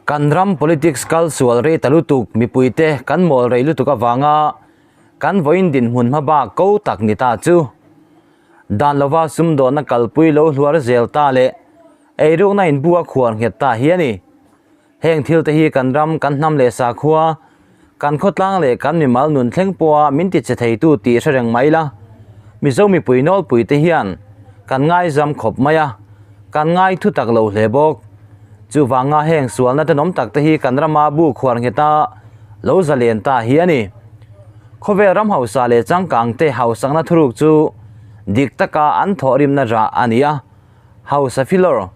Kan ram politics kal sual rei ta lutuk mipuite kan mawl rei lutuk avanga kan vawiin dinhmun hmabak ko tak ni ta chu. Dan lova sumdawnna kalpui lo hluar zel ta leh eirukna inbu a khuar nghet ta hi a ni. Heng thil te hi kan ram, kan hnam leh sakhua, kan khawtlang leh kan mimal nun thleng pawha min ti che theitu tih hre reng mai la. Mizo mipui nawlpui te hian kan ngaizam khawp mai a, kan ngai thu tak lo hle bawk. Chuvanga heng sualna tenawm tak te hi kan rama bu khuar ngheta lo zalen ta hi a ni. Khawvel ram hausa leh changkang te hausakna thuruk chu dik taka an thawhrimna rah a ni a. Hausa filawr,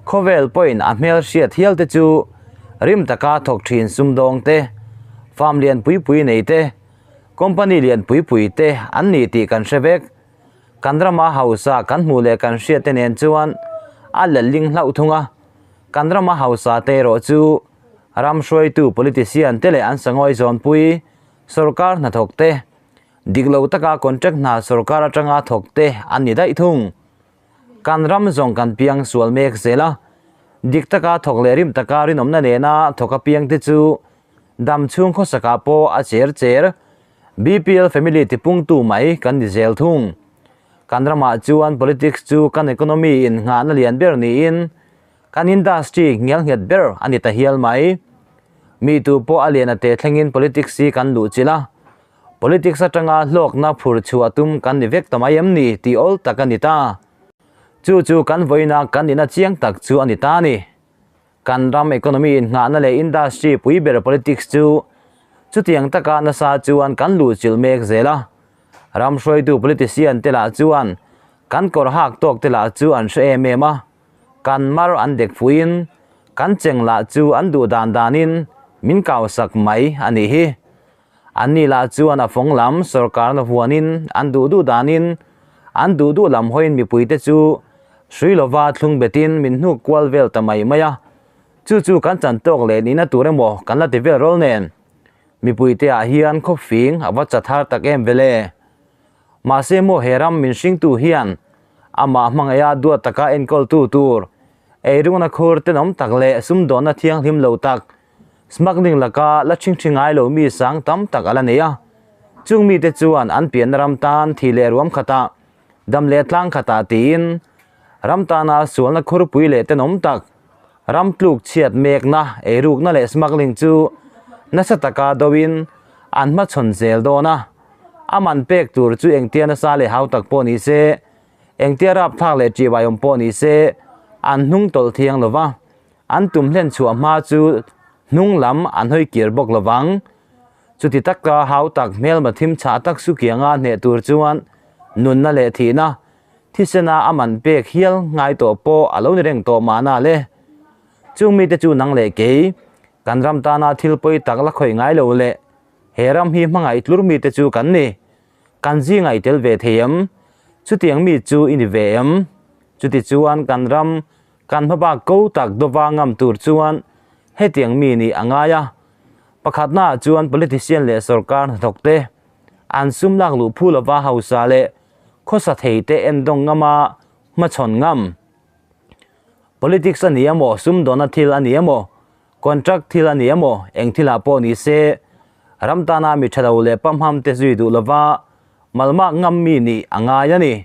khawvel pawhin a hmel hriat hial te chu rim taka thawk thin sumdawng te, farm lian pui pui nei te, company lian pui pui te an ni tih kan hre vek. Kan rama hausa kan hmuh leh kan hriat te nen chuan a letling hlauh thung a, kan rama hausa te erawh chu ram hruaitu politician te leh an sangawi zawnpui sorkar hnathawk te, dik lo taka contract hna sorkar atanga thawk te an ni daih thung. Kan ram zawng kan piang sual mek zel a, dik taka thawk leh rim taka rinawmna nena thawk apiang te chu dam chhung khawsakah pawh a cher cher. BPL family tipungtu mai kan ni zel thung. Kan ramah chuan politics chu kan economy in nghahna lian ber niin kan industry nghial nghet ber a ni ta hial mai. Mi tu pawh a lian a te thlengin politics hi kan luhchilh a, politics atanga hlawkna phur chhuah tum kan ni vek ta mai em ni tih awl tak a ni ta. Chu chu kan vawiina kan nihna chiang tak chu a ni ta a ni. Kan ram economy inngahna leh industry pui ber politics chu chutiang taka nasa chuan kan luhchilh mek zel a. Ram hruaitu politician te lah chuan kan kawr hak tawk te lah chu an hre em em a, kan mar an dek fuiin kan cheng lah chu an duh dan danin min kausak mai a nih hi. Anni lah chuan a fawng lam sorkarna huanin an duh duh danin an duh duh lam hawiin mipuite chu hrui lova thlung betin min hnuk kual vel ta mai mai a. Chu chu kan chan tawk leh nihna tur emaw kan la ti vel rawl nen mipuite ah hian khawfing a va cha thar tak em vele. Mahse maw he ram min hringtu hian amah hmangaih a duat taka enkawltu tur eirungna khur tenawm tak leh sumdawnna thianghlim lo tak Smuggling laka la ṭhingṭhi ngai lo mi sang tam tak a la nei a, chung mite chuan an pianna ram tan thi leh ruam khatah, dam leh tlang khatah tiin ram tana sualna khurpui leh tenawm tak, ram tluk chhiat mekna, eirukna leh smuggling chu nasa taka doin an hmachhawn zel dawn a. A man pek tur chu engtia nasa leh hau tak pawh ni se, engtia rapthlak leh ṭihbaiawm pawh ni se, an hnung tawlh thiang lo va. An tum hlen chhuah hma chu hnung lam an hawi kir bawk lo vang. Chuti taka hau tak hmelma thim chhah tak sukianga hneh tur chuan nunna leh thihna, thisena a man pek hial ngai tawh pawh a lo ni reng tawh mahna le. Chung mite chu nang leh kei, kan ram tana thil pawi tak la khawih ngai lo leh he ram hi hmangaih tlur mite chu kan ni. Kan zi ngaih tel ve thei em? Chutiang mi chu i ni ve em? Chuti chuan kan ram Kan hmabak ko tak dawva ngam tur chuan hetiang mi nih a ngai a, pakhatnaah chuan politician leh sorkar hnathawkte an sum lak luh phu lova hausa leh khawsa theite endawng ngama hmachhawn ngam. Politics a ni emaw, sumdawnna thil a ni emaw, contract thil a ni emaw, eng thilah pawh ni se, ram tana mi tha lo leh pamham te zui duh lova malmak ngam mi nih a ngai a ni.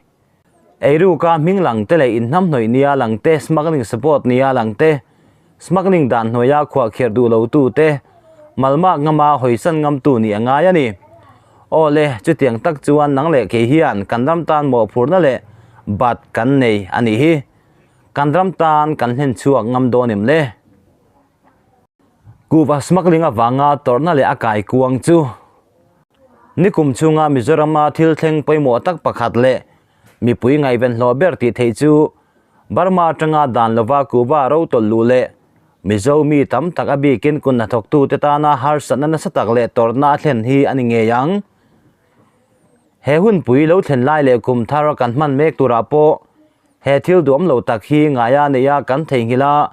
Eiruka hming lang te leh inhnamhnawih nia lang te, smuggling support nia lang te, smuggling dan hnuaia khuahkhirh duh lo tu te, malmak ngama hawisan ngamtu nih a ngai a ni. Aw le, chutiang tak chuan nang leh kei hian kan ram tan mawhphurhna leh bat kan nei a nih hi. Kan ram tan kan hlen chhuak ngam dawn em le? Kuhva smuggling avanga tawrhna leh a kaikuang chu. Nikum chhunga Mizorama thil thleng pawimawh tak pakhat leh mipui ngaihven hlawh ber tih theih chu Burma atanga dan lova Cuba ro tawlh luh leh Mizo mi tam tak a bikin kun hnathawktute tana harsatna nasa tak leh tawrhna a thlen hi a ni ngei ang. He hunpui lo thlen lai leh kum thar kan hman mek turah pawh he thil duam lo tak hi ngaia neia kan theihnghilh a,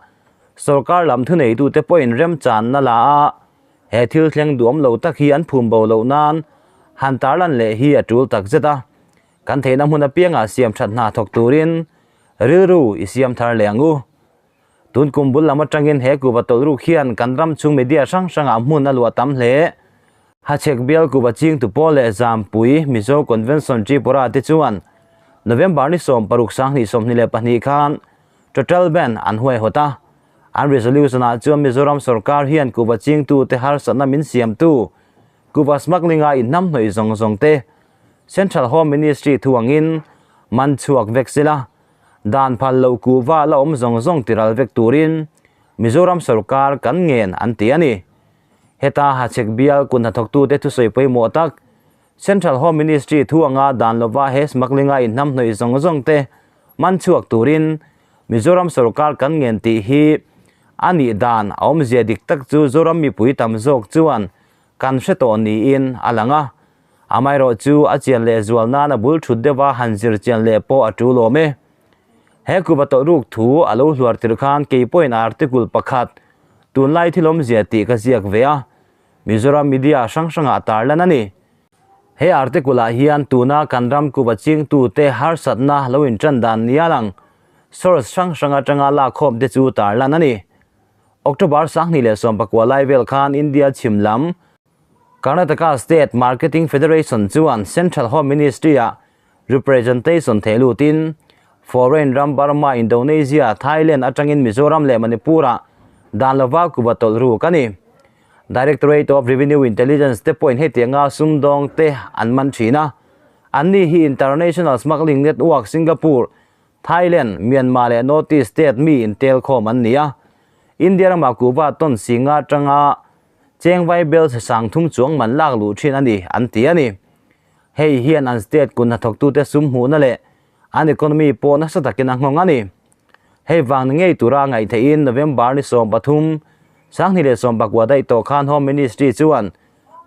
sorkar lam thuneitute pawhin remchanna la a, He thil thleng duam lo tak hi an phum bo loh nan han tarlan leh hi a tul tak zet a, kan theihna hmun apiangah siam that hna thawk turin rilru i siam thar leh ang u. Tun kum bul lam atangin he kuva tawlh ruk hian kan ram chhung media hrang hrangah hmun a luah tam hle. Hachhek bial kuva chingtu pawl leh Zampui Mizo Convention Tripura te chuan November ni 16 2022 khan Total ban an huaihawt a. An resolution ah chuan Mizoram sorkar hian kuva chingtu te harsatna min siamtu kuva smuggling a inhnamhnawih zawng zawng te Central Home Ministry thuangin man chhuak vek sela dan phal loh kuva la awm zawng zawng tiral vek turin Mizoram sorkar kan ngen an ti a ni. Heta Hachhek bial kun hnathawktute thusawi pawimawh tak Central Home Ministry thu anga dan lova he smuggling a inhnamhnawih zawng zawng te man chhuak turin Mizoram sorkar kan ngen tih hi a nih dan a awmzia dik tak chu Zoram mipui tam zawk chuan kan hre tawh niin a lang a. Amaherawh chu a chian leh zual nan a bul thut deuha han zir chian leh pawh a tul awm e. He kuva tawlh ruk thu a lo hluar tirh khan kei pawhin article pakhat tunlai thil awmzia tih ka ziak ve a, Mizoram media hrang hrangah tarlan a ni. He article ah hian tuna kan ram kuva chingtute harsatna lo intan dan nia lang source hrang hrang atanga lakkhawm te chu tarlan a ni. October 2019 lai vel khan India chhim lam Karnataka State Marketing Federation chuan Central Home Ministry-ah representation theh lutin foreign ram Burma, Indonesia, Thailand atangin Mizoram leh Manipur-ah dan lova kuva tawlh ruk a ni. Directorate of Revenue Intelligence te pawhin hetianga sumdawng te an man thin a. Anni hi International Smuggling Network Singapore, Thailand, Myanmar leh North East state mi intelkhawm an ni a. India ramah kuva tawn singa atanga Cheng vai bel sang thum chuang man lak luh thin a ni, an ti a ni. Hei hian an state kun hnathawktute sum hmuhna leh an economy pawh nasa takin a nghawng a ni. Hei vang ni ngei tura ngaih theihin November ni 13, 2019 daih tawh khan Home Ministry chuan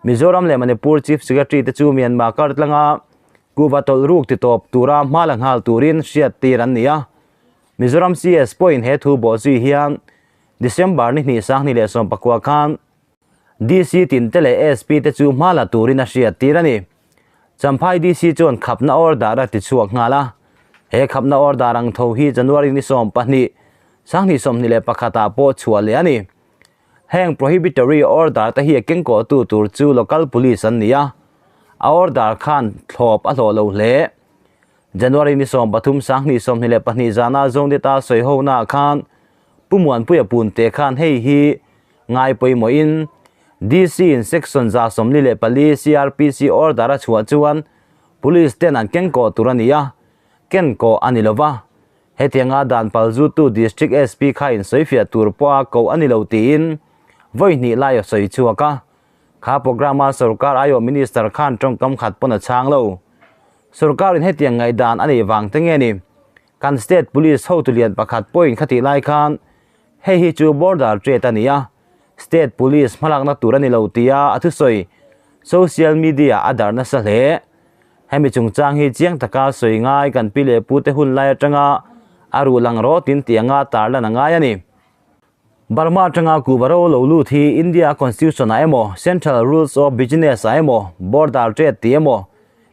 Mizoram leh Manipur Chief Secretary te chu Myanmar kar tlanga kuhva tawlh ruk ti tawp tura hma la nghal turin hriat tir an ni a. Mizoram CS pawhin he thu bawhzui hian December ni hnih 2019 khan DC tin te leh SP te chu hma la turin a hriat tir a ni. Champhai DC chuan khapna order a ti chhuak nghal a. He khapna order ang tho hi January ni 12, 2021 ah pawh chhuah leh a ni. Heng prohibitory order te hi a kengkawh tu tur chu local police an ni a. A order khan thlawp a hlawh lo hle. January ni 13, 2022 zana Zongdeta sawi ho na khan Pu Muanpuia Punte khan hei hi ngai pawimawhin DC in section 144 CRPC order a chhuah chuan police ten an kengkawh tur a ni a, kenkawh a ni lova. Hetianga dan palzutu District SP kha in sawifiah tur pawha koh a ni lo tiin vawi hnih lai a sawi chhuak a. Kha programme a sorkar aiawh minister khan tawngkam khat pawn a chhang lo. Sorkarin hetiang ngaihdan a neih vang te nge ni? Kan state police hotu lian pakhat pawhin khatih lai khan hei hi chu border trade a ni a, state police hmalakna tur a ni lo tia a thusawi social media a darh nasa hle. Hemi chungchang hi chiang taka sawi ngai kan pi leh pute hun lai atanga a ruh lang rawtin tianga tarlan a ngai a ni. Burma atanga kuva ro lo lut hi India Constitution ah emaw, Central Rules of Business ah emaw, Border Trade tih emaw,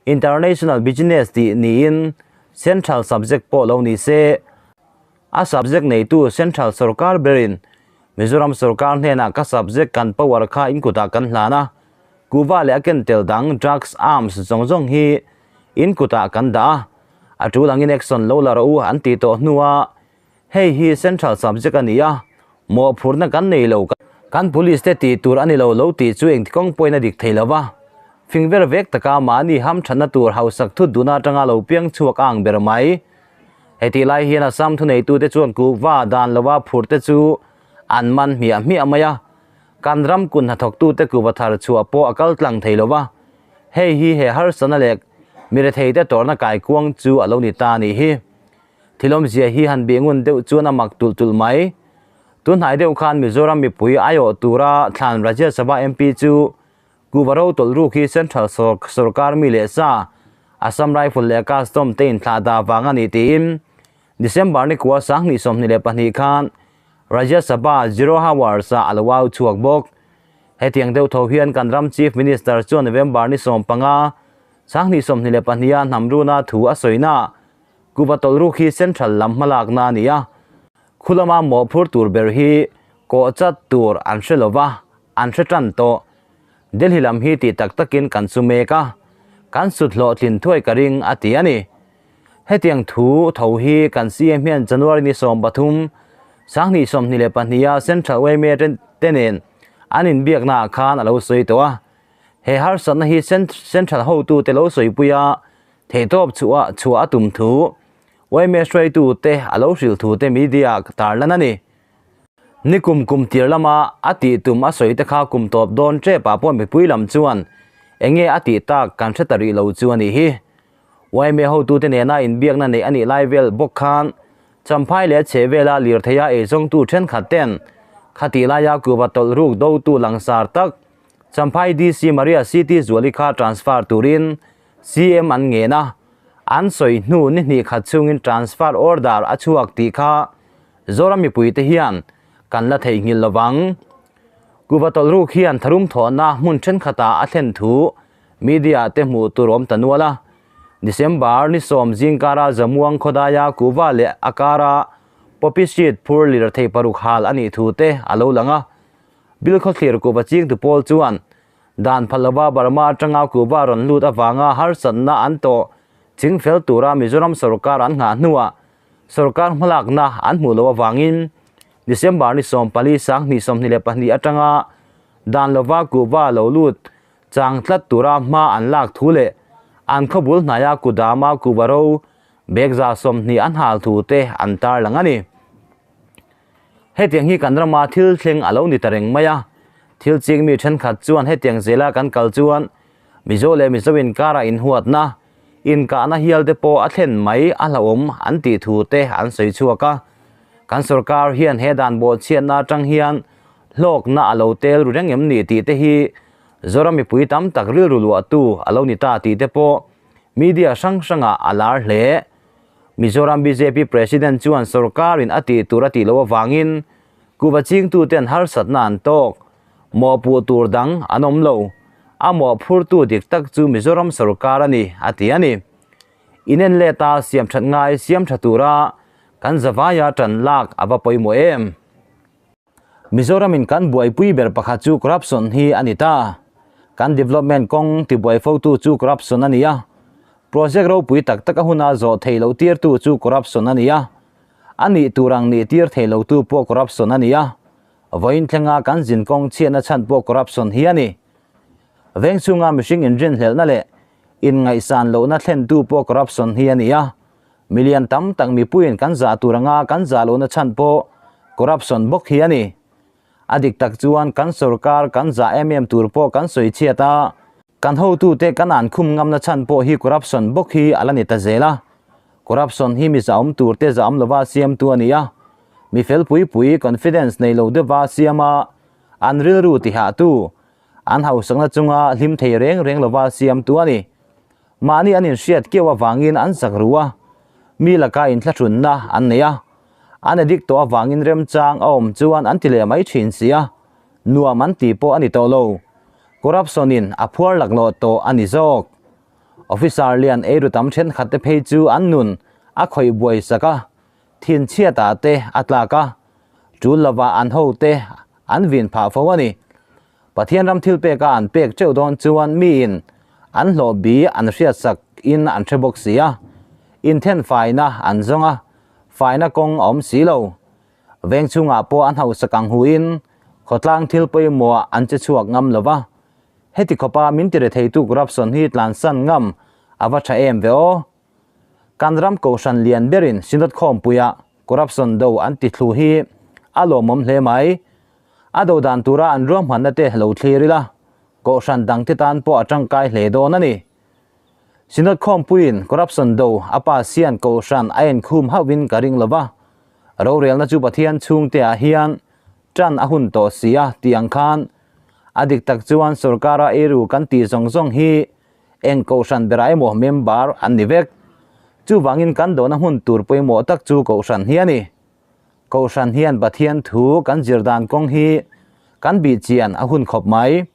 International Business tih niin Central subject pawh lo ni se. A subject neitu Central sorkar berin Mizoram sorkar hnenah ka subject kan power kha in kutah kan hlan a, kuva leh a ken tel dang drugs, arms zawng zawng hi in kutah kan dah a, a tul angin action lo la rawh u an tih tawh hnuah Hei hi central subject a ni a, mawhphurhna kan nei lo. Kan police te tih tur a ni lo lo tih chu engti kawng pawhin a dik thei lo va. Fing ver vek taka mahni hamthatna tur hausak thut duhna atanga lo piang chhuak a ang ber mai. Hetih lai hian Assam thuneitute chuan kuhva dan lova phurh te chu an man hmiah hmiah mai a. Kan ram kun hnathawktute kuhva thar chhuah pawh a kal tlang thei lo va. Hei hi he harsatna leh miretheite tawrhna kaikuang chu a lo ni ta a nih hi. Thilawmzia hi han bih ngun deuh chuan a mak tulh tulh mai. Tunhnai deuh khan Mizoram mipui aiawh tura thlan Rajya Sabha MP chu Kuhva ro tawlh ruk hi Central sorkar mi leh sa, Assam Rifle leh Custom te inthlah dah vang a ni tiin December ni kua 2022 khan Rajya Sabha Zero Hours ah a lo au chhuak bawk. Hetiang deuh tho hian kan ram Chief Minister chuan November ni 15, 2022 a hnam runa thu a sawina Kuhva tawlh ruk hi Central lam hmalakna a ni a. Khulama mawhphur tur ber hi kawh chat tur an hre lova, an hre tan tawh. Delhi lam hi tih tak takin kan chu mek a, kan sut hlawhtlin thuai ka ring a ti a ni. Hetiang thu tho hi kan CM hian January ni 13, 2022 a Central yma te nen an inbiakna ah khan a lo sawi tawh a. He harsatna hi Central hotute lo sawipui a, theihtawp chhuah chhuah a tum thu yma hruaitute a lo hrilh thu te media ah tarlan a ni. Nikum kum tir lama a tih tum a sawi te kha kum tawp dawn tep ah pawh mipui lam chuan enge a tih tak kan hre ta rih lo chu a nih hi. Yma hotute nena inbiakna neih a nih lai vel bawk khan Champhai leh chhe vela lirtheia eizawngtu thenkhat ten khatih laia kuva tawlh ruk dotu langsar tak Champhai DC Maria City Zuali kha transfer turin CM an ngen a, an sawi hnu ni hnih khat chungin transfer order a chhuak tih kha Zoram mipuite hian kan la theihnghilh lovang. Kuva tawlh ruk hian tharum thawhna hmun thenkhatah a thlen thu media te hmuh tur awm ta nual a. December ni sawm zingkara Zamuang khawdaia kuva leh a kara poppy seed phur lirthei paruk hal a nih thu te a lo lang a. Bilkhawthlir kuva chingtu pawl chuan dan phal lova Burma atanga kuva rawn lut avanga harsatna an tawh chingfel tura Mizoram sorkar an nghah hnuah sorkar hmalakna an hmuh loh avangin December ni 14 2022 atanga dan lova kuva lo lut chang tlat tura hma an lak thu leh an khawbul hnaia kudama kuva ro bag 20 an hal thu te an tarlang a ni. Hetiang hi kan rama thil thleng a lo ni ta reng mai a, thil ching mi thenkhat chuan hetiang zela kan kal chuan Mizo leh Mizo inkara inhuatna, inkahna hial te pawh a thlen mai a hlauhawm an tih thu te an sawi chhuak a. Kan sorkar hian he dan bawhchhiatna atang hian hlawkna a lo tel ru reng em ni tih te hi Zoram mipui tam tak rilru luahtu a lo ni ta tih te pawh media hrang hrangah a lar hle. Mizoram bjp President chuan sorkarin a tih tur a tih loh avangin kuva chingtuten harsatna an tawk. Mawhpuh tur dang an awm lo. A mawhphurtu dik tak chu Mizoram sorkar a ni, a ti a ni. Inen leta siam that ngai siam tha tura kan zavaia tan lak a va pawimawh em? Mizoramin kan buaipui ber pakhat chu corruption hi a ni ta. Kan development kawng tibuai fotu chu corruption a ni a. Project ropui tak tak a huna zawh thei loh tirtu chu corruption a ni a. A nih tur ang nih tir thei lotu pawh corruption a ni a. Vawiin thlenga kan zin kawng chhiatna chhan pawh corruption hi a ni. Veng chhunga mihring inrinhlelhna leh inngaihsan lohna thlentu pawh corruption hi a ni a. Million tam tak mipuiin kan zah tur anga kan zah lohna chhan pawh corruption bawk hi a ni. A dik tak chuan kan sorkar kan zah em em tur pawh kan sawi chhiat a, kan hotute kan an khum ngamna chhan pawh hi corruption bawk hi a la ni ta zel a. Corruption hi mi zahawm tur te zahawm lova siamtu a ni a, mi fel pui pui confidence nei lo deuhva siam a, an rilru tihahtu, an hausakna chunga hlim thei reng reng lova siamtu a ni. Mahni an inhriat keuh avangin an zak ru a, mi laka inthlahrunna an nei a, an addict tawh avangin remchang a awm chuan an ti leh mai thin si a, nuam an tih pawh a ni tawh lo. Corruption in a phuar laklawh tawh a ni zawk. Officer lian eiru tam thenkhat te phei chu an nun a khawih buai sak a, thinchhiatah te a tlak a, tul lovah an hote an vin phah fo a ni. Pathian ram thil peka an pek teuh dawn chuan miin an hlawh bi an hriatsak in an hre bawk si a, inthen faina an zawng a, faina kawng a awm si lo. Veng chhungah pawh an hausak ang huin khawtlang thil pawimawh an che chhuak ngam lo va, heti khawpa min tire theitu corruption hi tlansan ngam a va tha em ve aw. Kan ram kohhran lian berin Synod khawmpuia corruption do an ti thlu hi a lawmawm hle mai. A do dan tura an ruahmanna te lo thlir ila, kohhran dangte tan pawh a tangkai hle dawn a ni. Synod khawmpuiin corruption do a pass hian kohhran a enkhum hauhvin ka ring lova, rorelna chu Pathian chhungteah hian tan a hun tawh si a tih ang khan a dik tak chuan sorkara eiru kan tih zawng zawng hi eng kohhran berah emaw member an ni vek. Chuvangin kan dawhna hmun tur pawimawh tak chu kohhran hi a ni. Kohhran hian Pathian thu kan zir dan kawng hi kan bih chian a hun khawp mai.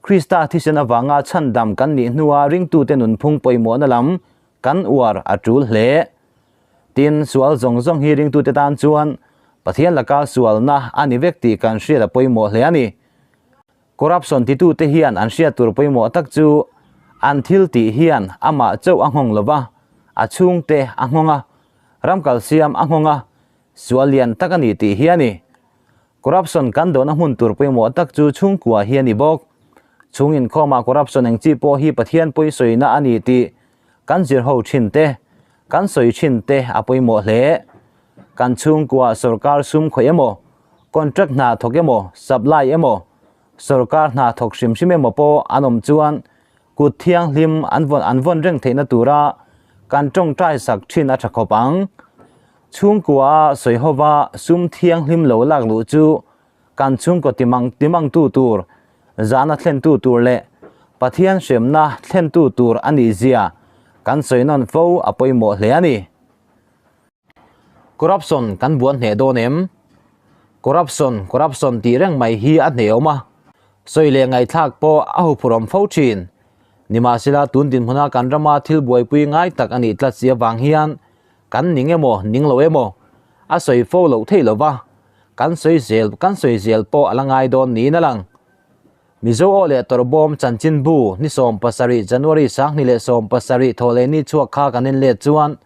Krista thisen avanga chhandam kan nih hnua ringtute nunphung pawimawhna lam kan uar a tul hle. Tin, sual zawng zawng hi ringtute tan chuan Pathian laka sualna a ni vek tih kan hriat a pawimawh hle a ni. Corruption titute hian an hriat tur pawimawh tak chu an thil tih hian amah chauh a nghawng lo va, a chhungte a nghawng a, ram kalsiam a nghawng a, sual lian tak a ni tih hi a ni. Corruption kan dawhna hmun tur pawimawh tak chu chhungkua hi a ni bawk. Chhung inkhawmah corruption eng chi pawh hi Pathian pawisawiina a ni tih kan zir ho thin te, kan sawi thin te a pawimawh hle. Kan chhungkua sorkar sum khawih emaw, contract hna thawk emaw, supply emaw, sorkar hna thawk hrim hrim emaw pawh an awm chuan kut thianghlim an vawn an vawn reng theihna tura kan tawngtai sak thin a tha khawp ang. Chhungkua a sawi hova sum thianghlim lo lak luh chu kan chhungkaw timang timangtu tur, zahna thlentu tur leh Pathian hremna thlentu tur a nih zia kan sawi nawn fo a pawimawh hle a ni. Corruption kan buan hneh dawn em? Corruption, corruption tih reng mai hi a hneh awm a, sawi leh ngaihthlak pawh a huphurhawm fo thin. Nimahsela tun dinhmuna kan rama thil buaipui ngai tak a nih tlat si avang hian kan ning emaw ning lo emaw a sawi fo loh theih lo va, kan sawi zel kan sawi zel pawh a la ngai dawn niin a lang. Mizo aw leh tawrhbawm chanchinbu ni 17 January 2017 thawhlehni chhuak kha kan en let chuan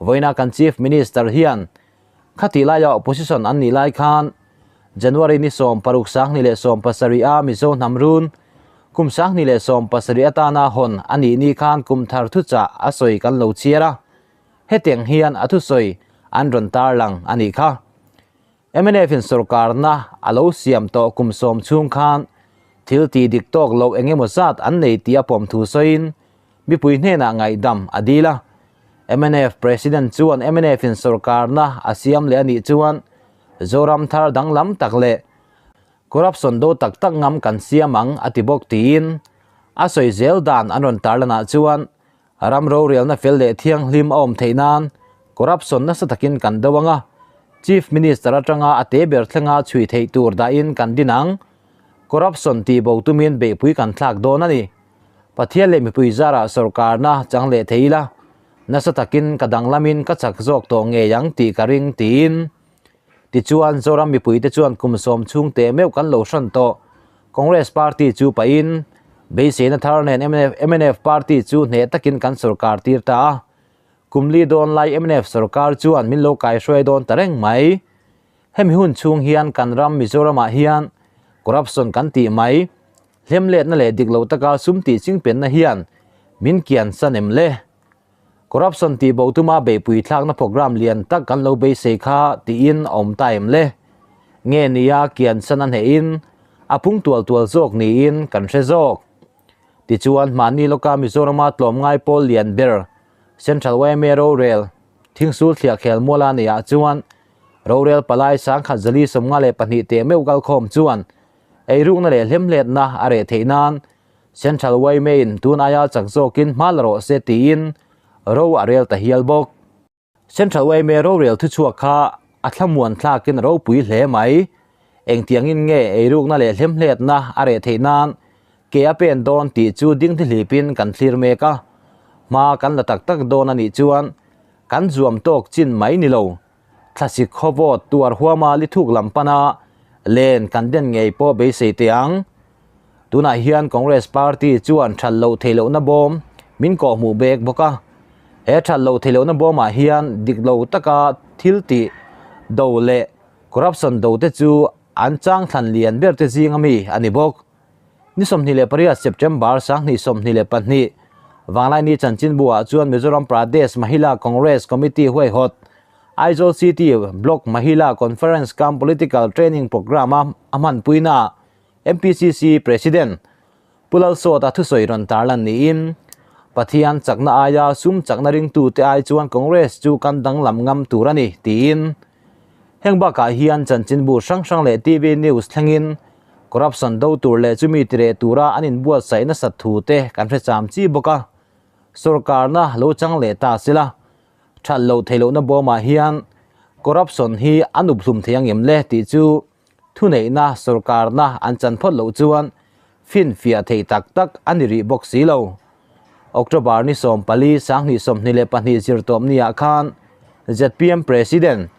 vawiina kan Chief Minister hian khati laia opposition an nih lai khan January ni 16 2017 a Mizo hnam run kum 2017 atana hawn a nih ni khan kum thar thuchah a sawi kan lo chhiar a, hetiang hian a thusawi an rawn tarlang a nih kha. Mnf in sorkarna a lo siam tawh kum sawm chhung khan thil tih dik tawk loh eng emaw zat an nei tih a pawm thu sawiin mipui hnenah ngaihdam a dil a. Mnf President chuan mnf in sorkarna a siam leh a nih chuan Zoram thar danglam tak leh corruption do tak tak ngam kan siam ang a ti bawk tiin a sawi zel dan an rawn tarlanah chuan Ram rorelna fel leh thianghlim a awm theih nan corruption nasa takin kan do ang a, Chief Minister atanga a te ber thlenga chhui theih tur dahin kan din ang. Corruption tih bo tumin beihpui kan thlak dawn a ni. Pathian leh mipui zarah sorkarna chang leh thei ila, nasa takin ka danglamin ka chak zawk tawh ngei ang tih ka ring tiin. Tichuan Zoram mipuite chuan kum sawm chhung teh meuh kan lo hran tawh. Congress party chu pahin beiseina thar nen mnf party chu hneh takin kan sorkar tir ta a. Kum li dawn lai mnf sorkar chuan min lo kaihruai dawn ta reng mai. Hemi hun chhung hian kan ram Mizoramah hian corruption kan tih mai. Hlemletna leh dik lo taka sum tih chingpenna hian min kian san em le? Corruption tih bo tuma beihpui thlakna program lian tak kan lo beisei kha tiin a awm ta em le? Nge nia kian san a hnehin a pung tual tual zawk niin kan hre zawk. Tichuan hmahni lawka Mizorama tlawmngai pawl lian ber Central yma rorel Thingsul thliah khel muala neihah chuan rorel palai sangkhat zali 52 teh meuh kalkhawm chuan eirukna leh hlemhletna a reh theih nan Central yma in tun aia chak zawkin hma la rawh se tiin ro a rel ta hial bawk. Central yma rorel thuchhuak kha a thlamuan thlakin a ropui hle mai. Engtiangin nge eirukna leh hlemhletna a reh theih nan ke a pen dawn tih chu ding thlipin kan thlir mek a. Hma kan la tak tak dawn a nih chuan kan zuam tawk chin mai ni lo. Thlasik khawvawt tuar huama li thuk lam pana len kan den ngei pawh beisei teh ang. Tunah hian Congress party chuan that loh theih lohna bawm min kawhhmuh bek bawk a. He that loh theih lohna bawmah hian dik lo taka thil tih do leh corruption do te chu an chang thlan lian ber te zinga mi a ni bawk. Ni 28 September 2022 Vanglaini chanchinbu-ah chuan Mizoram Pradesh Mahila Congress Committee huaihawt Aizawl City Block Mahila Conference cum Political Training Programme-a a hmanpuina MPCC President Pu Lalsawta thusawi rawn tarlan niin Pathian chakna aia sum chakna ringtute ai chuan Congress chu kan danglam ngam tur a ni tiin heng bakah hian chanchinbu hrang hrang leh TV news thlengin corruption do tur leh chumi tireh tura an inbuatsaih nasat thu te kan hre cham chi bawk a. Sorkarna lo chang leh ta sela that loh theih lohna bawmah hian corruption hi an up hlum thei ang em le tih chu thuneihna sorkarna an chan phawt loh chuan finfiah thei tak tak a ni rih bawk si lo. October ni 14 2022 zirtawp niah khan ZPM President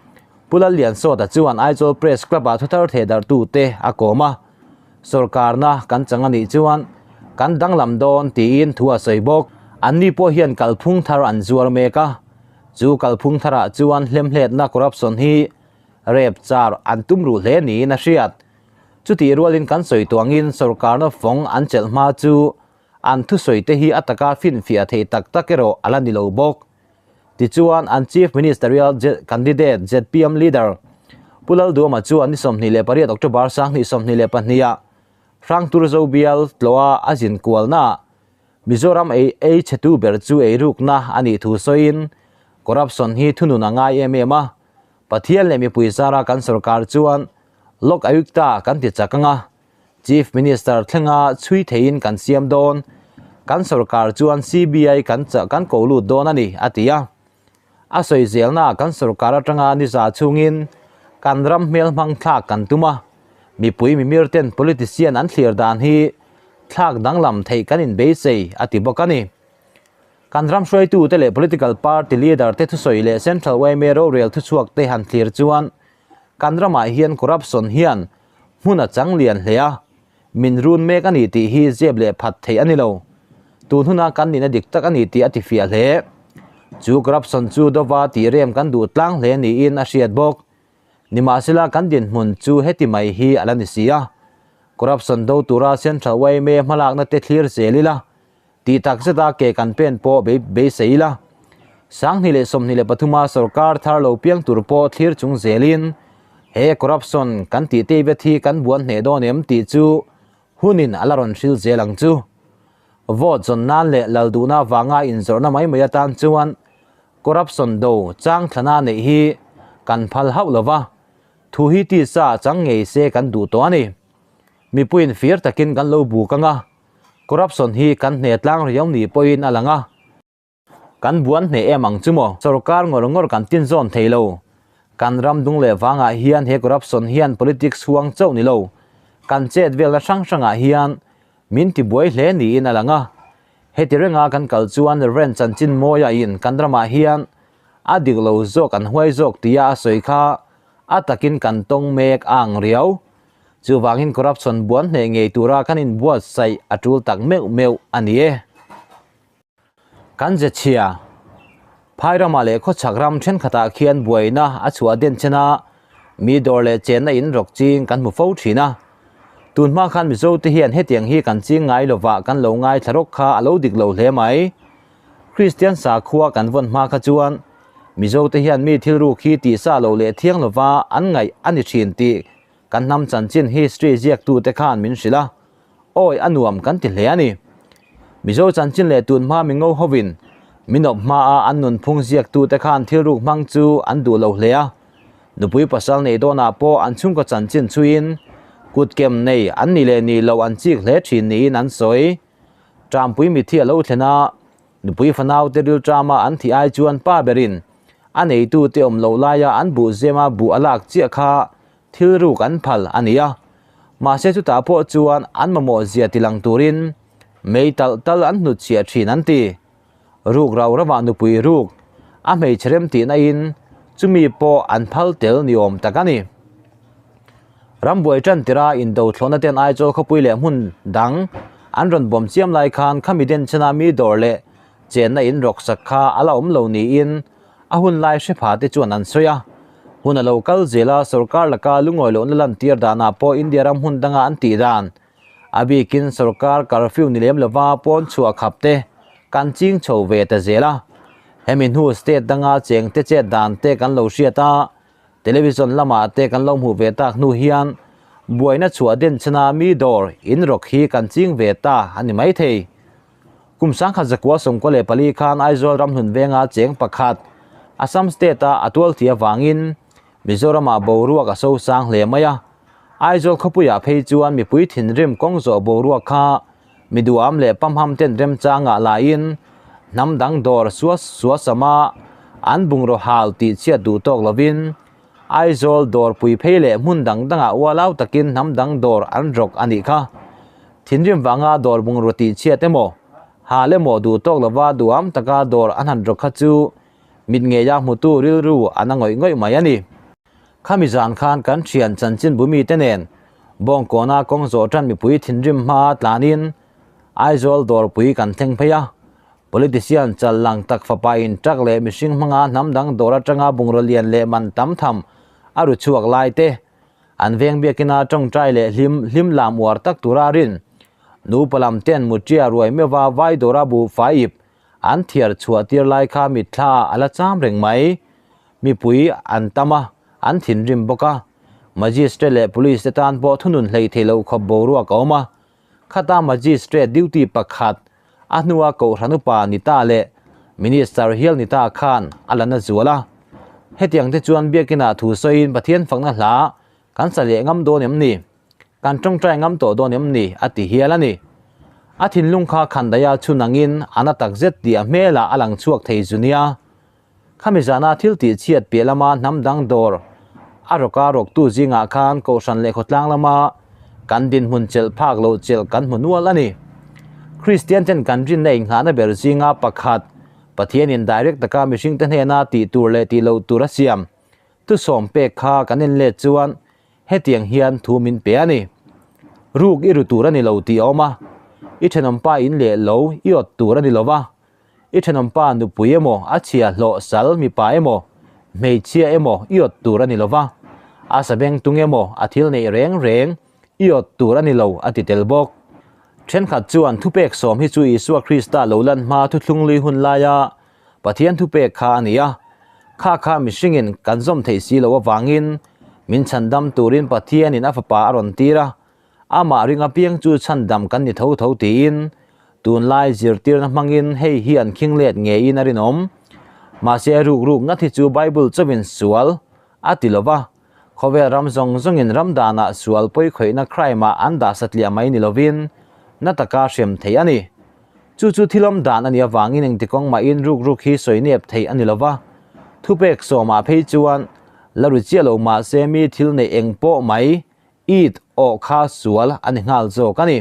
Pu Lalliansawta chuan Aizawl Press Club-ah thuthar thehdarhtute a kawm a, Sawrkarna kan chang a nih chuan kan danglam dawn tiin thu a sawi bawk. Anni pawh hian kalphung thar an zuar mek a, chu kalphung tharah chuan hlemhletna corruption hi rep char an tum ruh hle niin a hriat. Chutih rualin kan sawi tuangin sawrkarna fawng an chelh hma chu an thusawi te hi a taka finfiah thei tak tak erawh a la ni lo bawk. Tichuan, an Chief Ministerial Candidate zpm Leader Pu Lalduama chuan ni 28 October 2022 ah Hrangturzo bial tlawha a zin kualnaah Mizoram ei ei chhetu ber chu eirukna a nih thu sawiin corruption hi thunun a ngai em em a, Pathian leh mipui zara kan sorkar chuan Lok Ayukta kan ti chak anga Chief Minister thlenga chhui theiin kan siam dawn, kan sorkar chuan CBI kan kan ko lut dawn a ni, a ti a. A sawi zelnaah kan sorkar atanga ni za chhungin kan ram hmel hmang thlak kan tum a, mipui mimir ten politician an thlir dan hi thlak danglam theih kan inbeisei, a ti bawk a ni. Kan ram hruaitute leh political party leader te thusawi leh Central yma rorel thuchhuak te han thlir chuan kan ramah hian corruption hian hmun a chang lian hle a, min run mek a ni tih hi zep leh phat theih a ni lo. Tun huna kan nihna dik tak a ni tih a ti fiah hle. Chu corruption chu dova tih rem kan duh tlang hle niin a hriat bawk. Nimahsela kan dinhmun chu heti mai hi a la ni si a. Corruption do tura Central yma hmalakna te thlir zel ila, Tih tak zeta ke kan pen pawh bei beisei ila. 2023 a sorkar thar lo piang tur pawh thlir chung zelin he corruption kan tih tei vet hi kan buan hneh dawn em tih chu hunin a la rawn hril zel ang chu. Vote zawn nan leh lal duhna vanga inzawrhna mai mai atan chuan corruption do chang thlana neih hi kan phal hauh lova, thu hi tisa chang ngei se kan duh tawh a ni. Mipuiin fir takin kan lo buk anga. Corruption hi kan hne tlang riau ni pawhin a lang a, kan buan hneh em ang chu maw? Sorkar ngawr ngawr kan tin zawn thei lo. Kan ram dung leh vangah hian he corruption hian politics huang chauh ni lo, kan chet velna hrang hrangah hian min ti buai hle niin a lang a. Heti renga kan kal chuan Rev. Chanchin Mawia in kan ramah hian a dik lo zawk an huai zawk tia a sawi kha a takin kan tawng mek a ang riau. Chuvangin corruption buan hneh ngei tura kan inbuatsaih a tul tak meuh meuh a ni e. Kan ze chhia, Phai ramah leh khawchhak ram thenkhatah khian buaina a chhuah den chen a, mi dawr leh chenna in rawk ching kan hmu fo thin a. Tun hma khan Mizo te hian hetiang hi kan ching ngai lovah kan lo ngaithla rawk kha a lo dik lo hle mai. Kristian sakhua kan vawn hma kha chuan Mizo te hian mi thil ruk hi tihsa lo leh thiang lova an ngaih a ni thin tih Kan hnam chanchin history ziaktute khan min hrilh a, awi a nuam kan ti hle a ni. Mizo chanchin leh tun hma mingo hovin min awp hmaa an nunphung ziaktute khan thil ruk hmang chu an duh lo hle a. Nupui pasal nei dawnah pawh an chhungkaw chanchin chhuiin kutkem nei an ni leh ni lo an chik hle thin niin an sawi. Ṭampui mithi a lo thlen a, nupui fanaute rilṭama an thih ai chuan pa berin a neitute awm loh laia an buh zema buh a lak chiah kha thil ruk an phal a ni a, mahse chutah pawh chuan an mamawh zia tilang turin mei talh tal an hnutchhiah thin an ti. Ruk rau ramah nupui ruk a hmeichhe rem tihna in chumi pawh an phal tel ni awm tak a ni. Rambuai tan tira indo thlawhna ten Aizawl khawpui leh hmun dang an rawn bawm chiam lai khan khami denchhena mi dawr leh chenna in rawksak kha a la awm lo niin a hun lai hre pha te chuan an sawi a. Hun a lo kal zel a, sorkar laka lungawi lohna lantir danah pawh India ram hmun danga an tih dan a bikin sorkar curfew ni lem lova pawn chhuah khap te kan ching chho ve ta zel a. Hemi hnu state danga cheng te chet dan te kan lo hriat a, television lamah te kan lo hmuh ve tak hnu hian buaina chhuah den chhana mi dawr in rawk hi kan ching ve ta a ni maithei. Kum 1994 khan Aizawl ramhlun venga cheng pakhat Assam State-a a tual thih avangin Mizoramah boruak a so sang hle mai a. Aizawl khawpuiah phei chuan mipui thinrim kawng zawh boruak kha mi duham leh pamham ten remchangah laiin hnam dang dawr suas suasama an bungraw hal tih chhiat duh tawk lovin Aizawl dawrpui phei leh hmun dang dangah ualau takin hnam dang dawr an rawk a nih kha. Thinrim vanga dawr bungraw tih chhiat emaw, hal emaw duh tawk lova duham taka dawr an han rawk kha chu mit ngeia hmutu rilru an a ngawih ngawih mai a ni. Khami zan khan kan thian chanchinbu mite nen Bawngkawna kawng zawh tan mipui thinrim hma tlanin Aizawl dawrpui kan thleng phei a. Politician chal lang tak fapa in truck leh mihring hmanga hnam dang dawr atanga bungraw lian leh man tam tham a ru chhuak lai te, an veng biakina tawngtai leh hlim hlim lam uar tak tura rin nupa lam ten mutria ruai meuha vai dawra bu fai ip an thiar chhuah tir lai kha mitthla a la cham reng mai. Mipui an tam a, an thinrim bawk a. Magistrate leh Police te tan pawh thunun hleih theih loh khawp boruak a awm a. Khata Magistrate duty pakhat a hnua Kohhran upa ni ta leh Minister hial ni ta khan a la na zual a. Hetiang te chuan biakinah thu sawiin Pathian fakna hla kan sa leh ngam dawn em ni? Kan tawngtai ngam tawh dawn em ni? a ti hial a ni. A thinlung kha khandaia chhun angin a na takzet tih a hmelah a lang chhuak thei zu nia. Khami zana thil tih chhiat piah lama hnam dang dawr a rawka rawktu zingah khan Kohhran leh khawtlang lama kan dinhmun chelh phak loh chelh kan hmu nual a ni. Kristian ten kan rinna inghahna ber zinga pakhat Pathianin direct taka mihringte hnena tih tur leh tih loh tur a siam thusawm pek kha kan inlet chuan Hetiang hian thu min pe a ni. Ruk i ru tur a ni lo tih a awm a, i thenawmpa in leh lo i awt tur a ni lo va, i thenawmpa nupui emaw a chhia hlawh sal mipa emaw hmeichhia emaw i awt tur a ni lo va, a sabeng tung emaw a thil neih reng reng i awt tur a ni lo a ti tel bawk. Thenkhat chuan thupek sawm hi chu Isua Krista lo lan hma thuthlung lui hun laia Pathian thupek kha a ni a, kha kha mihringin kan zawm theih si loh avangin min chhandam turin Pathianin a fapa a rawn tir a, amah ring apiang chu chhandam kan ni tho tho tiin tunlai zirtirna hmangin hei hi an khing let ngeiin a rinawm. Mahse ruk ruk ngat hi chu Bible chauhin sual a ti lo va, khawvel ram zawng zawngin ram danah sual pawikhawihna crime-ah an dah satliah mai ni lovin na taka hrem theih a ni. Chu chu thilawm dan a nih avangin engti kawng mahin ruk ruk hi sawi nep theih a ni lo va, thupek sawmah phei chuan la ru chiah lo mahse mi thil neih eng pawh mai it awh kha sual a ni nghal zawk a ni.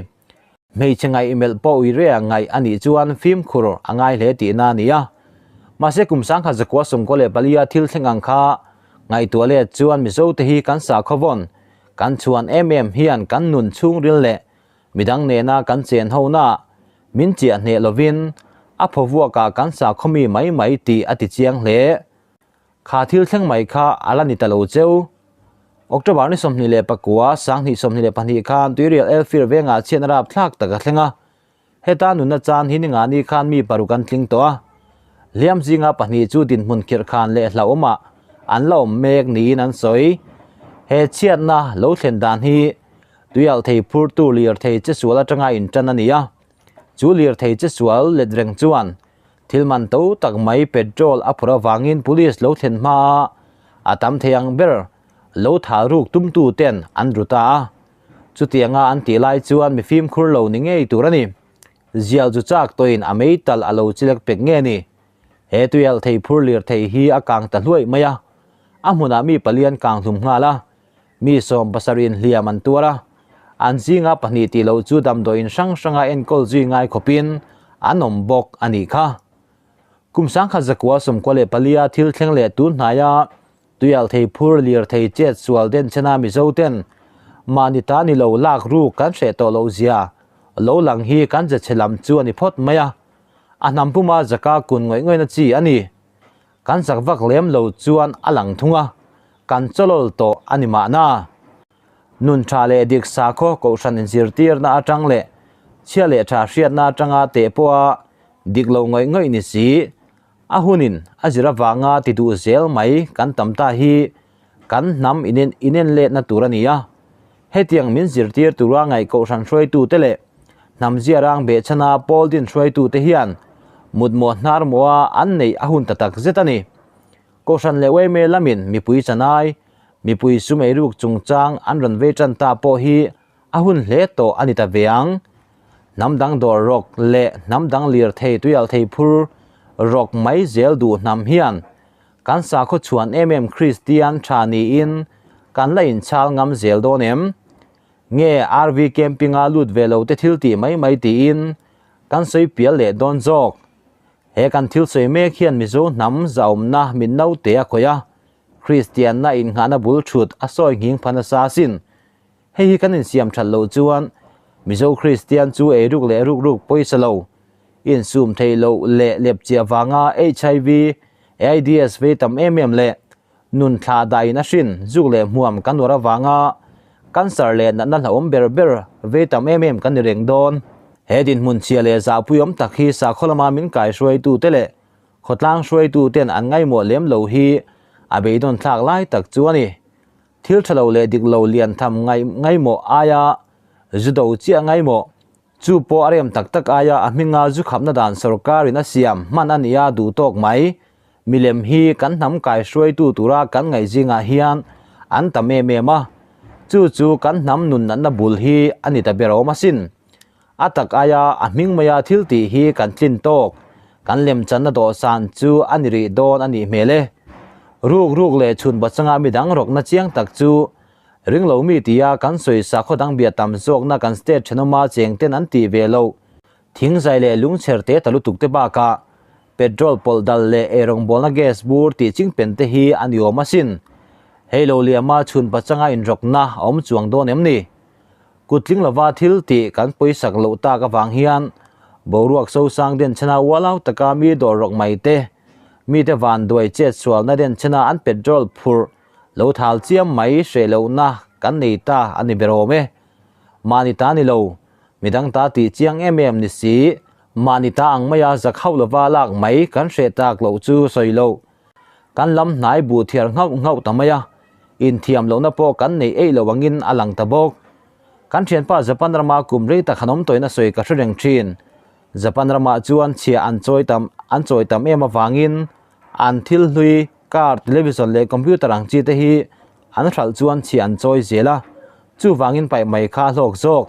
Hmeichhe ngaih melh pawh ui rea ngaih a nih chuan fimkhur a ngai hle tihna a ni a. Mahse kum sangkhat zakua sawmkaw leh palia thil thleng ang kha ngaihtuah let chuan Mizote hi kan sakhaw-vawn kan chhuan em em hian kan nun chhungril leh Midang nena kan chen hona min chiah hneh lovin a phawvuakah kan sakhawmi mai mai tih a ti chiang hle. Kha thil thleng mai kha a la ni ta lo cheu. October ni 24 2022 khan Tuirial Elfir vengah chhiatna rapthlak tak a thleng a. Heta nunna chan hi ningani khan mi paruk an tling tawh a. Hliam zinga pahnih chu dinhmun khirhkhan leh hlauhawmah an la awm mek niin an sawi. He chhiatna lo thlen dan hi Tuialh thei phurtu lirthei che sual atanga intan a ni a, chu lirthei che sual let reng chuan thil man to tak mai petrol a phurh avangin police lo thlen hma a, a tam thei ang ber lo thah ruk tumtu ten an ru ta a. Chutianga an tih lai chuan mi fimkhur lo ni ngei tur a ni. Zial chu chak tawhin a meital a lo chilek pek nge ni. He tuialh thei phur lirthei hi a kang ta hluaih mai a, a hmunah mi palian kang hlum nghal a, Mi 70 in hliam an tuar a, an zinga pahnih tih loh chu damdawiin hrang hranga enkawl zui ngai khawpin an awm bawk a nih kha. Kum 1994 a thil thleng leh tun hnaia tuialh thei phur lir thei chet sual den chena Mizo ten mahni ta ni lo lak ruk kan hreh tawh loh zia lo lang hi kan ze chhe lam chu a ni phawt mai a, a hnam puma zaka kun ngawih ngawihna chi a ni. Kan zak vak lem lo chuan a lang thung a, kan chawlawl tawh a ni mahna. Nun tha leh dik sakhaw kohhran inzirtirna atang leh chhia leh tha hriatna atanga teh pawha dik lo ngawih ngawih ni si, a hunin a zir avanga ti duh zel mai kan tam ta hi kan hnam inenletna tur a ni a. Hetiang min zirtir tura ngaih kohhran hruaitute leh hnam ziarang behchhana pawl din hruaitute hian mutmawh hnarmawha an neih a hun ta tak zet a ni. Kohhran leh yma lamin mipui chanai, mipui sum eiruk chungchang an rawn vei tan ta pawh hi a hun hle tawh a ni ta ve ang. Hnam dang dawr rawk leh hnam dang lirthei tuialthei phur rawk mai zel duh hnam hian Kan sakhaw chhuan em em Kristian tha niin kan la inchhal ngam zel dawn em? Nge RV camping-a lut ve lo te thil tih mai mai tiin kan sawi pial leh dawn zawk? He kan thil sawi mek hian Mizo hnam zahawmna min naute a khawih a. Kristianna innghahna bul thut a sawi nghing pha nasa asin. Hei hi kan insiam that loh chuan Mizo Kristian chu eiruk leh rukruk pawisa lo, insum theih loh leh lepchiah vanga HIV, AIDS vei tam em em leh nun thlah dahin a hrin zuk leh hmuam kan uar avanga cancer leh natna hlauhawm ber ber vei tam em em kan ni reng dawn. He dinhmun chhia leh zahpuiawm tak hi sakhaw lama min kaihruaitute leh khawtlang hruaituten an ngaimawh lem lo hi a beidawn thlak lai tak chu a ni. Thil tha lo leh dik lo lian tham ngaih ngaimawh aia zu do chiah ngaimawh. Chu pawh a rem tak tak aia a hminga zu khapna dan sorkarin a siam hman a nia duh tawk mai. Milem hi kan hnam kai hruaitu tura kan ngaih zingah hian an tam em em a. Chu chu kan hnam nun natna bul hi a ni ta ber awm asin. A tak aia a hming maia thil tih hi kan tlin tawk. Kan lemchanna dawhsan chu a ni rih dawn a nih hmel e. Ruk ruk leh chhun bachanga midang rawkna chiang tak chu ring lo mi tia kan sawi sakhaw dang bia tam zawkna kan state thenawma cheng ten an tih ve loh. Thingzai leh lungchher te ta lutuk te bakah petrol pawlh dal leh eirawngbawlna gas bur tih chingpen te hi a ni awm asin. Hei lo liama chhun pachanga inrawkna a awm chuang dawn em ni? Kut tling lova thil tih kan pawisak loh tak avang hian boruak sosang denchhena ualau taka mi dawr rawk mai te, mite vanduai chet sualna denchhena an petrol phurh lo thal chiam mai hreh lohna kan nei ta a ni ber awm e. Mahni ta ni lo, midang ta tih chiang em em ni si, mahni ta ang maia zak hauh lova lak mai kan hreh tak loh chu sawi loh. Kan lam hnai buh thiar nghauh nghauh ta mai a, inthiam lohna pawh kan neih eih lo angin a lang ta bawk. Kan thianpa Japan rama kum rei tak han awm tawhin a sawi ka hre reng thin. Japan ramah chuan chhia an chawi tam an chawi tam em avangin an thil hlui, car, television leh computer ang chi te hi an hralh chuan chhia an chawi zel a, chuvangin paih mai kha a hlawk zawk.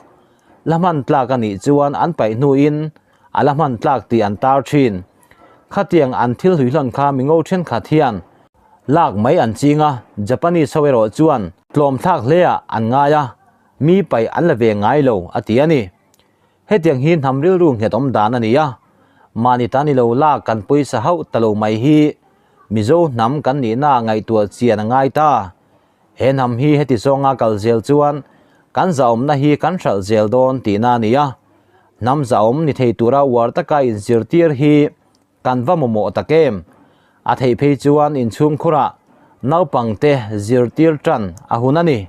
La hman tlak a nih chuan an paih hnuin a la hman tlak tih an tar thin. Khatiang an thil hluihlawn kha mingo thenkhat hian lak mai an ching a, Japanese ho erawh chuan tlawm thlak hleah an ngai a, mi paih an la ve ngai lo a ti a ni. Hetiang hi hnam rilru nghet awm dan a ni a, mahni ta ni lo lak kan pawisa hauh ta lo mai hi Mizo hnam kan nihna ngaihtuah chian a ngai ta. He hnam hi heti zawnga kal zel chuan kan zahawmna hi kan hralh zel dawn tihna a ni a, hnam zahawm ni thei tura uar taka inzirtir hi kan va mamawh tak em? A theih phei chuan inchhungkhurah naupangte zirtir tan a hun a ni.